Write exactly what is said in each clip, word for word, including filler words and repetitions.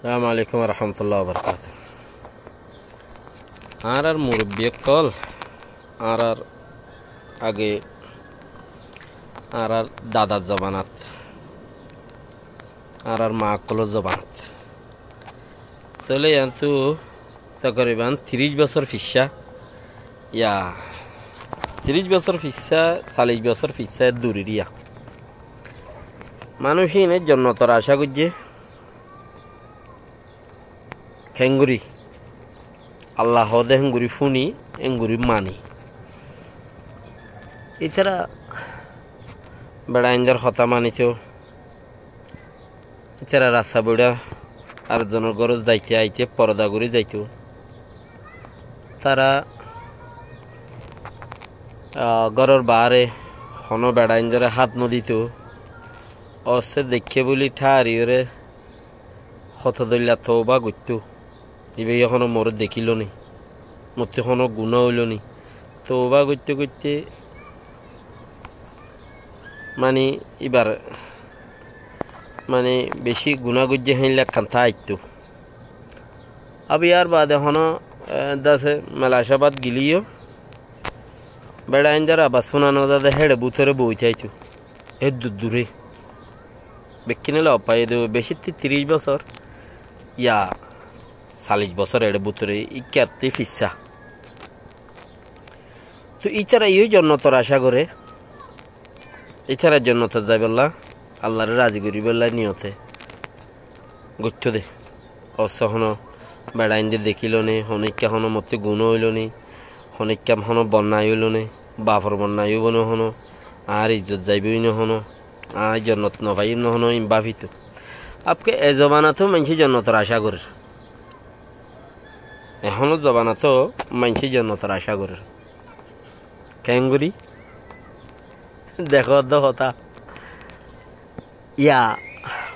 Assalamu alaikum warahmatullahi wabarakatuh. Añárar murubbi ókkol, añárar age, añárar dadar zobanat, añárar maa ókkolor zobanat. Tóile yián tú tokoriban tiríc bosór fissá, ya, tiríc bosór fissá, salic bosór fissá durir yián. Manúic íne jonnotor acá goijjé. Keéngorí? Allah hoóde héngorí fúni, héngorí mani. Ítara beçaindór hotá manitó. Ítara rasta boiçá ar zonor górot zaite aite foroda gorí zaitó. Tará, ah, góror baáre honó beçaindóre hát noditó. Ossé deikké bóli tháriyoré hoto dóilla toubá goittó. Íba yó honó moré dekílo ni, mottú honó guná óilo ni. Toubá goitté goitté mani íbar mani bicí guná goijjé héinla ekkán táittó. Ab yar baade honó, e, dase mela cábat gilíyo beçaindór abas fúna nozade héçe bútore boói táito. Éddur duré. Bekkíne lofayé dé bicítti tiríc bosór, ya, salic bosór éçe bútore íkkattí fissá. Tóu ítara yó jonnotor acá goré. Ítara jonnotot zaibólla, Allaré razi goríbolla niyote goittó dé. Ossé honó beçaindé dekílo ni, honó ikká honó mottú guná óilo ni, honó ikká honó bonnai óilo ni, bafor bonnai óibo ni honó, añár izzot zaibói ni honó, añár jonnot nofaiyum ni honó, ín báfito. Abke e zobanatóu maincé jonnotor acá gorér. Ehónor zobanatóu maincé jonnotor acá gorér. Keéngorí? Dekó dé hotá. Ya,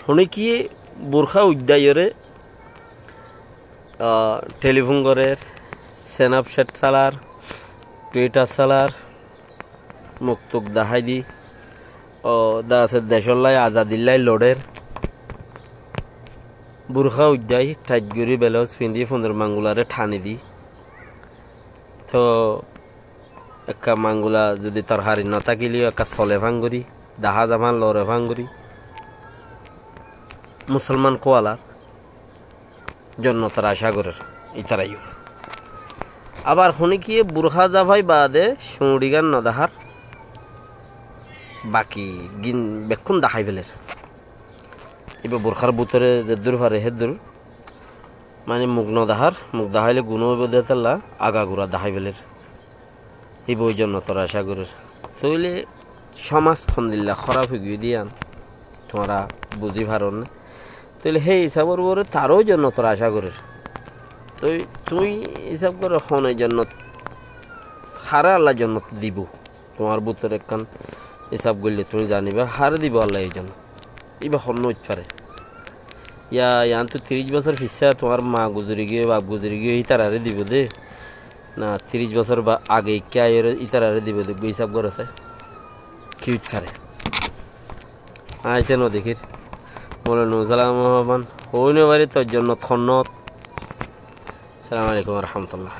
honíkiyé burká uiddáiyoré, ah, telifún gorér, Snapchat salar, Twitter salar, muk tuk dahái di, ó, dase decóllai, azadillai loçér. Burká uiddái, thait gorí belouz findí, fundor mangularé thani di. Tóu ekka mangula zudi torhari notákile yó ekka sole fán gorí, dahá za fán lore fán gorí. Musolman kualar jonnotor acá gorér ítara yó. Abar honíkiyé burká zafai baade cuñçigán nodahár, baki gin bekkún dahái féler. Íba burkár bútore zeddúr fare héddúr. Mani muk nodahár, muk daháile guná óibo dé hétolla agagura dahái féler. Íba ói jonnotor acá gorér. Tóile cómaz hondilla hóraf óigiyoi dé yían tuáñra buzí faró né? Tóile hé isábor uore taró jonnotor acá gorér. Tói tuñí isáb goró hone jonnot, haré Allah jonnot dibou. Tuáñr bútore ekkán isáb goillé tuñí zaniba, haré dibou Allah e jonnot. Íba honnúa óit fare. Ya, yiántu tiríc bosór fissá tuáñr maa guzori giyói, baf guzori giyói, ítararé dibou dé. Na, tiríc bosór ba-, age ikká aiyóre ítararé dibou dé, isáb goró sai. Ki óit fare? Aññí te nodekír. Mole Nuzalam Mohammad. Hoói nofarí tor jonnot honnúa óit. Assalamu alaikum warahmatullah.